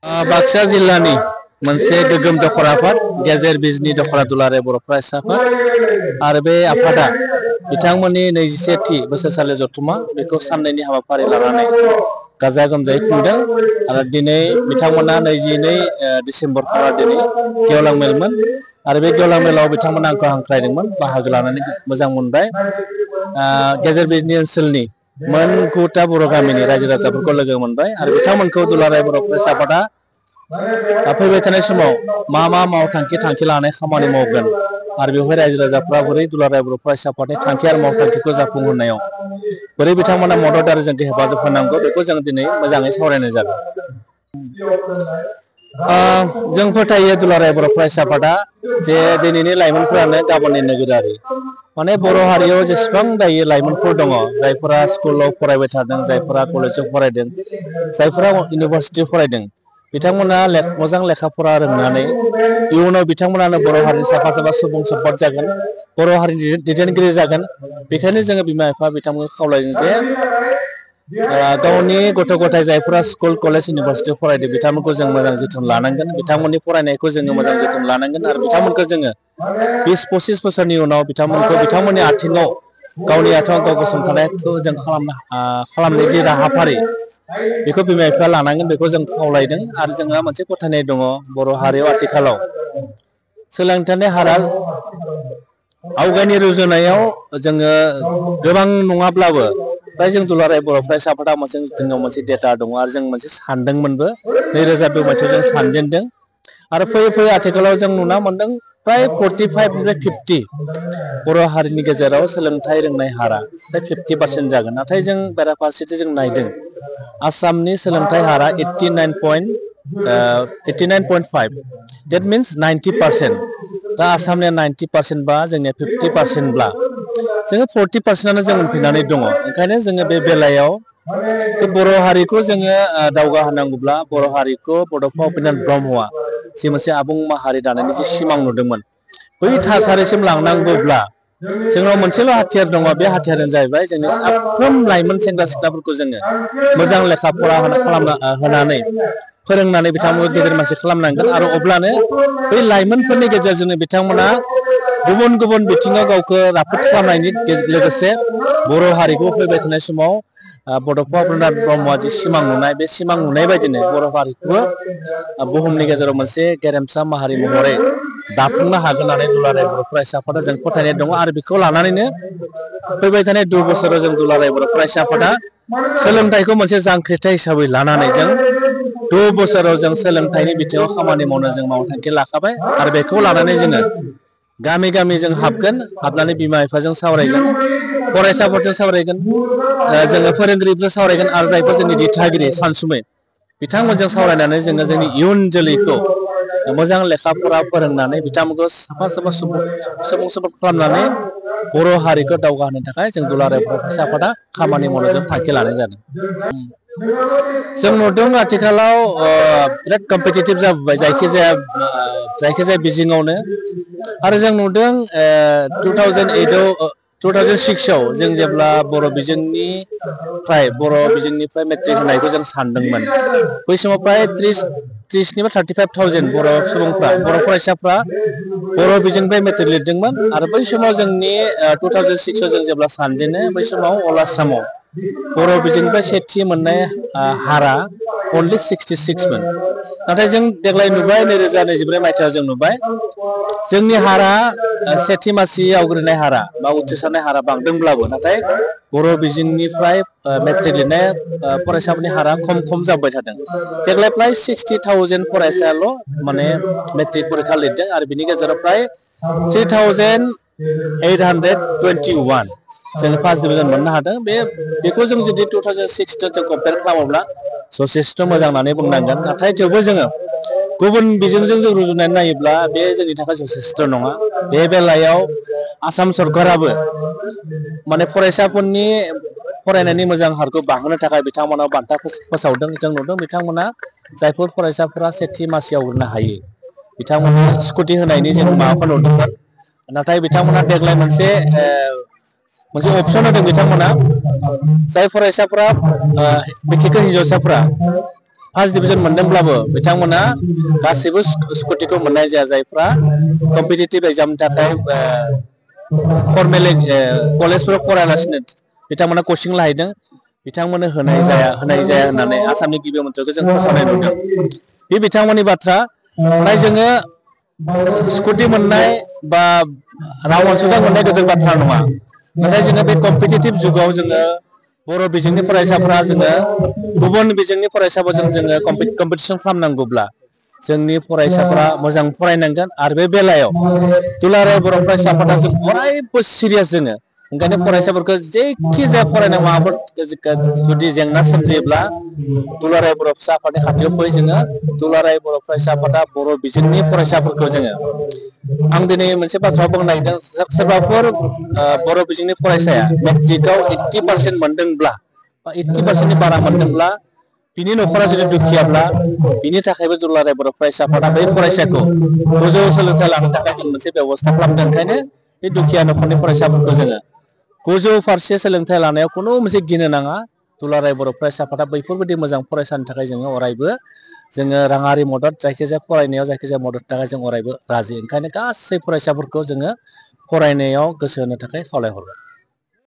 बाक्सा जिल्लानि मोनसे गोगोम दखरा आफाद गेजेर बिजनि दखरा दुलाराय बर' फरायसा आफाद आरो बे आफादा बिथांमोननि 21थि बोसोरसालि जथुमा बेखौ साननैनि हाबाफारि लानानै गाजा गोमजायै खुंदों आरो दिनै बिथांमोना 22 डिसेम्बर खालार दिनै गेवलां मेलमोन आरो बे गेवलां मेलाव बिथांमोना आंखौ हांख्रायदोंमोन बाहागो लानानै मोजां मोनबाय गेजेर बिजनि ओनसोलनि मोन 9टा बर' गामिनि रायजो राजाफोरखौ लोगो मोनबाय आरो बिथांमोनखौ दुलाराय बर' फरायसा आफादा फैबाय थानाय समाव मा थांखि लानाय खामानि मावगोन आरो बेवहाय रायजो राजाफ्रा बोरै दुलाराय बर' फरायसा आफादनि थांखि आरो मावथांखिखौ जाफुंहोनायाव बोरै बिथांमोना मदद आरो जोंखौ हेफाजाब होनांगौ बेखौ जों दिनै मोजाङै सावरायनाय जादों। जों फोथायो दुलाराय बर' फरायसा आफादा जे दिनैनि लाइमोनफोरानो गाबोननि नोगोरारि माने बर' हारियाव जेसेबां दायो लाइमोनफोर दङ जायफोरा स्कुलाव फरायबाय थादों जायफोरा कलेजाव फरायदों जायफोरा इउनिभारसिटियाव फरायदों बिथांमोना मोजां लेखा फरा रोंनानै इयुनाव बिथांमोनानो बर' हारिनि साफा साफा सुबुं सम्पद जागोन बर' हारिनि दैदेनगिरि जागोन बेखायनो जोङो बिमा बिफा बिथांमोनखौ खावलायदों जे गावनि गथ' गथाय जायफोरा स्कुल कलेज इउनिभारसिटियाव फरायदों बिथांमोनखौ जों मोजां जोथोन लानांगोन बिथांमोननि फरायनायखौ जोङो मोजां जोथोन लानांगोन आरो बिथांमोनखौ जोङो 20-25 बोसोरनि उनाव बिथांमोननि आथिङाव गावनि आथिङाव गाव गसंथानायखौ जों खालामनाय जि राहाफारि बेखौ बिमा बिफाया लानांगोन बेखौ जों खावलायदों आरो जोंहा मोनसे फोथायनाय दङ बर' हारियाव आथिखालाव सोलोंथाइनि हारा आवगायनि रुजुनायाव जोङो गोबां नङाब्लाबो फ्राय जों दुलाराय बर' फरायसा आफादा जोंनाव मोनसे डेटा दङ आरो जों मोनसे सानदोंमोनबो 2002 मायथाइयाव जों सानजेनदों आरो फैयै आथिखालाव जों नुना मोनदों फ्राय 45निफ्राय 50 बर' हारिनि गेजेराव सोलोंथाइ रोंनाय हारा फ्राय 50% जागोन नाथाय जों बेराफारसेथि जों नायदों आसामनि सोलोंथाइ हारा 89.5 that means 90%। दा आसामनिया 90% बा जोंनिया 50% ब्ला जोङो 40%आनो जों मोनफैनानै दङ ओंखायनो जोङो बे बेलायाव जे बर' हारिखौ जोङो दावगा होनांगौब्ला बर' हारिखौ बड'फा उपेन्द्र ब्रह्मआ जि मोनसे आबुं माहारि दानायनि जि सिमां नुदोंमोन बै थासारिसिम लांनांगौब्ला जोंनाव मोनसेल' हाथियार दङ बे हाथियारानो जाहैबाय जोंनि साफ्रोम लाइमोन सेंग्रा सिख्लाफोरखौ जोङो मोजां लेखा फरा होनानै फोरोंनानै बिथांमोनखौ गेदेर मानसि खालामनांगोन आरो अब्लानो बै लाइमोनफोरनि गेजेरजोंनो बिथांमोना गुबुन गुबुन बिथिङाव गावखौ राफोद खालामनायनि लोगोसे बर' हारिखौ फैबाय थानाय समाव बड'फा उपेन्द्र ब्रह्मआ जि सिमां नुनाय बे सिमां नुनाय बायदिनो बर' हारिखौबो बुहुमनि गेजेराव मोनसे गेरेमसा माहारि महरै दाफुंनो हागोन होननानै दुलाराय बर' फरायसा आफादा जों फोथायनाय दङ आरो बेखौ लानानैनो फैबाय थानाय 2 बोसोराव जों दुलाराय बर' फरायसा आफादा सोलोंथाइखौ मोनसे जांख्रिथाय हिसाबै लानानै जों 2 बोसोराव जों सोलोंथाइनि बिथिङाव खामानि मावनो जों मावथांखि लाखाबाय आरो बेखौ लानानै जोङो गामि गामि जों हाबनानै बिमा बिफाजों सावरायगोन फरायसाफोरजों सावरायगोन जोङो फोरोंगिरिफोरजों सावरायगोन आरो जायफोर जोंनि दिथागिरि सानसुमै बिथांमोनजों सावरायनानै जोङो जोंनि इयुन जोलैखौ मोजां लेखा फरा फोरोंनानै बिथांमोनखौ साफा साफा सुबुं सम्पद खालामनानै बर' हारिखौ दावगाहोनो थाखाय जों दुलाराय बर' फरायसा आफादा खामानि मावनो जों थांखि लानाय जादों। जों नुदों आथिखालाव बिराद कम्पिटिटिभ जाबोबाय जायखिजाया बिजोङावनो आरो जों नुदों 2006आव जों जेब्ला बर' बिजोंनिफ्राय मेट्रिक होनायखौ जों सानदोंमोन बै समाव फ्राय 30निफ्राय 35,000 बर' सुबुंफ्रा बर' फरायसाफ्रा बर' बिजोंनिफ्राय मेट्रिक लिरदोंमोन आरो बै समाव जोंनि 2006आव जों जेब्ला सानजेनो बै समाव अल आसामाव बर' बिजोंनिफ्राय सेथि मोननाय हारा अनलि 66मोन नाथाय जों देग्लाय नुबाय 2024 मायथाइयाव जों नुबाय जोंनि हारा सेथि मासि आवग्रिनाय हारा बा उथ्रिसारनाय हारा बांदोंब्लाबो नाथाय बर' बिजोंनिफ्राय मेट्रिक लिरनाय फरायसाफोरनि हारा खम जाबाय थादों देग्लाय फ्राय 60,000 फरायसायाल' माने मेट्रिक परीक्षा लिरदों आरो बिनि गेजेराव फ्राय 3,821 जोङो फार्स्ट डिभिजन मोननो हादों बेखौ जों जुदि 2006 जों कम्पेयार खालामोब्ला जथेस्थ' मोजां होननानै बुंनांगोन नाथाय थेवबो जोङो गुबुन बिजोंजों जों रुजुनानै नायोब्ला बे जोंनि थाखाय जथेस्थ' नङा बे बेलायाव आसाम सरकाराबो माने फरायसाफोरनि फरायनायनि मोजां हारखौ बांहोनो थाखाय बिथांमोना बान्था फोसावदों जों नुदों बिथांमोना जायफोर फरायसाफोरा सेथि मासियाव आवग्रिनो हायो बिथांमोना स्कुटि होनायनि जों माबाखौ नुदोंमोन नाथाय बिथांमोना देग्लाय मोनसे अपसन होदों बिथांमोना जाय फरायसाफोरा बिखेखै हिनजावसाफोरा फार्स्ट डिभिजन मोनदोंब्लाबो बिथांमोना गासिबो स्कुटिखौ मोननाय जाया जायफ्रा कम्पिटिटिभ एग्जामनि थाखाय फर्मेल कलेजफोराव फरायालासिनो बिथांमोना कचिं लाहैदों बिथांमोननो होनाय जाया होननानै आसामनि गिबि मन्थ्रिखौ जों फोसावनाय नुदों बे बिथांमोननि बाथ्रा नाथाय जोङो स्कुटि मोननाय बा राव अनसुंथाइ मोननाय गोदोर बाथ्रा नङा नाथाय जोङो बे कम्पिटिटिभ जुगाव जोङो बर' बिजोंनि फरायसाफोरा जोङो गुबुन बिजोंनि फरायसाफोरजों जोङो कम्पिटिसन खालामनांगौब्ला जोंनि फरायसाफोरा मोजां फरायनांगोन आरो बे बेलायाव दुलाराय बर' फरायसा आफादा जों अरायबो सिरियास जोङो ओंखायनो फरायसाफोरखौ जेखि जाया फरायनाय माबाफोर जुदि जेंना सोमजियोब्ला दुलाराय बर' फिसा आफादनि खाथियाव फै जोङो दुलाराय बर' फरायसा आफादा बर' बिजोंनि फरायसाफोरखौ जोङो आं दिनै मोनसे बाथ्रा बुंनो नागिरदों सोरबाफोर बर' बिजोंनि फरायसाया मेट्रिकआव 80% मोनदोंब्ला बा 80%नि बारा मोनदोंब्ला बिनि न'खरा जुदि दुखियाब्ला बिनि थाखायबो दुलाराय बर' फरायसा आफादा बै फरायसाखौ गोजौ सोलोंथाइ लानो थाखाय जों मोनसे बेब'स्था खालामदों ओंखायनो बे दुखिया न'खरनि फरायसाफोरखौ जोङो गोजौ फारसे सोलोंथाइ लानायाव खुनु मोनसे गिनो नाङा दुलाराय बर' फरायसा आफादा बैफोरबायदि मोजां फरायसानि थाखाय जोङो अरायबो जोङो राङारि मदद जायखिजाया फरायनायाव जायखिजाया मददनि थाखाय जों अरायबो राजि ओंखायनो गासै फरायसाफोरखौ जोङो फरायनायाव गोसो होनो थाखाय खावलायहरो